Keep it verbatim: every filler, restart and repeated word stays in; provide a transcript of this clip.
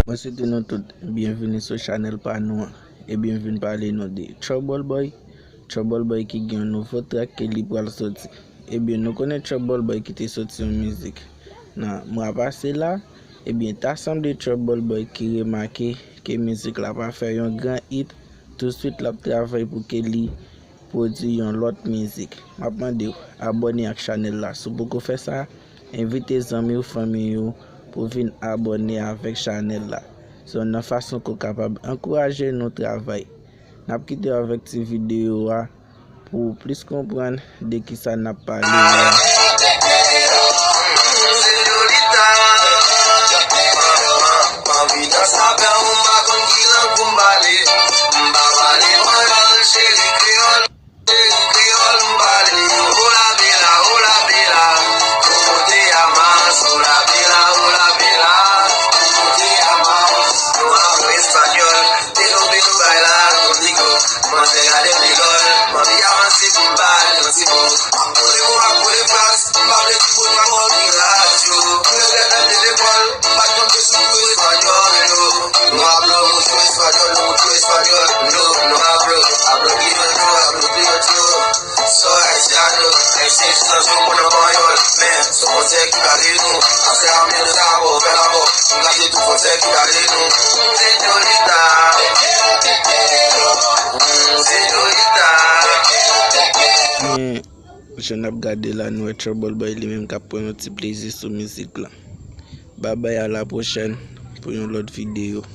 Mwen swete nou tout byenvini sou chanèl pa nou an. Ebyen, m vin pale nou de Trouble Boy. Trouble Boy ki gen yon nouvo track ke li pral soti. Ebyen, nou konnen Trouble Boy ki te soti yon mizik nan mwa pase la. Ebyen, ta sanble Trouble Boy ki remake ke mizik la pa fè yon gran hit. Touswit, l ap travay pou ke li pwodui yon lòt mizik. M ap mande w abòne ak chanèl la. Si w poko fè sa, envite zanmi w, fanmi w pou vin abòne avèk chanèl la. Se youn nan fason ke w kapab ankouraje nou travay. N ap kite w avèk ti videyo a pou w plis konprann de kisa n ap pale la. Señorita, m anvi danse avè w, m pa konn ki lang pou m pale. M pa pale panyòl, cheri, kreyòl, cheri, kreyòl, m pale. Hola, bella, hola, bella, ¿cómo te llamas? Hola, bella, hola, bella, ¿cómo te llamas? Nou aprann espanyòl, te tonbe nou bay la, kontigo. Manzè gade pilòl, m anvi avanse pou m pale yon ti mo. M ap pran mo, m ap pran fraz, m pa vle di mo nan pòt radyo. M regrèt lè m te lekòl, m pa t konn ke sou kou espanyòl yo. No hablo mucho español, no mucho español, no, no hablo, hablo criollo, hablo criollo. Soy haitiano, ayisyen jis nan zon pou nan panyòl, men se fwontyè ki bare nou, pase ame nou ta bo, fè la bo, m gade tout fwontyè ki bare nou. Señorita, mm, señorita. Men, jan n ap gade la, nou wè Trouble Boy li menm k ap pran yon ti plezi sou mizik la. Babay, a la pwochèn pou yon lòt videyo.